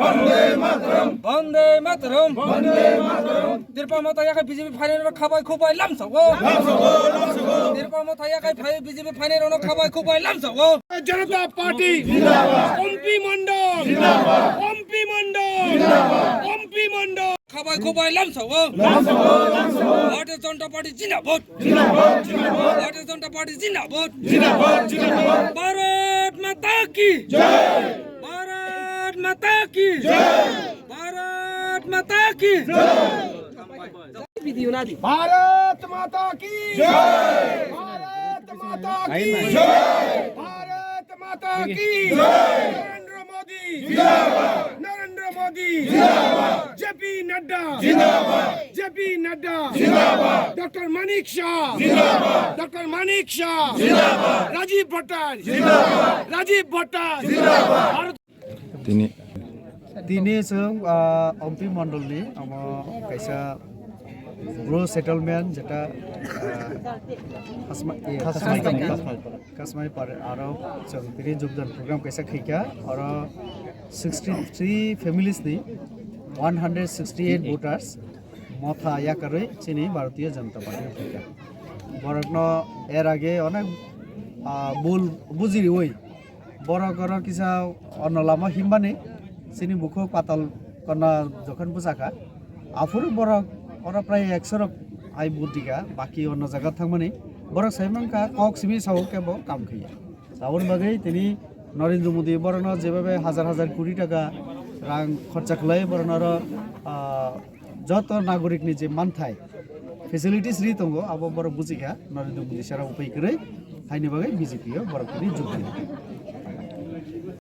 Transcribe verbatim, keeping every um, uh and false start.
Bande Mataram! Bande Mataram! Tirpa Motha yakai B J P phainai rok khabai khubai lamsao. Tirpa Motha yakai phai B J P phainai rok khabai khubai lamsao. Janata Party! Zindabad! Ompi Mondol! Zindabad! Ompi Mondol! Zindabad! Ompi Mondol! Khabai khubai lamsao. Lamsao, lamsao. Bharatiya Janata Party zindabad. Zindabad, zindabad. Bharatiya Janata Party zindabad. Zindabad, zindabad. Bharat Mata ki jai. Bharat Mata ki jai. Bharat Mata ki jai. Video nadi. Bharat Mata ki jai. Bharat Mata ki jai. Bharat Mata ki jai. Narendra Modi. Zindabad. Narendra Modi. Zindabad. J P Nadda. Zindabad. J P Nadda. Zindabad. Doctor Manik Shah. Zindabad. Doctor Manik Shah. Zindabad. Rajiv Bhattacharya. Zindabad. Rajiv Bhattacharya. Zindabad. Tini, tini chwng, ah, Ompi Mondolni omo kaisa Bru settlement jeta, ah, Khasma-, eh, Khasmai Khasmai Kami. Khasmai Para aro chwng tini jogdan program kaisa khaikha, oro sixty three families ni one hundred sixty eight voters motha yakarwi chini Bharatiya Janata Party khaikha. Borokno er age onek, ah, bul bujiriwi borok oro kisa onno lama himmani chini bukhuk patal kona jokhon bwsakha. Aphuru borok oro prai ekso rok hai budika, baki onno jaga thangmani. Borok sai mankha kok simi sao kebo kam khiya. Aboni bagwi tini Narendra Modi borokno jebabe hajar hajar koti taka rang khorcha khlai borokno oro, ah, joto nagorikni je manthai facilities ri tongo, abo borok bujikha Narendra Modi sara upai kwrwi, haini bagwi B J P o borok tini jug di.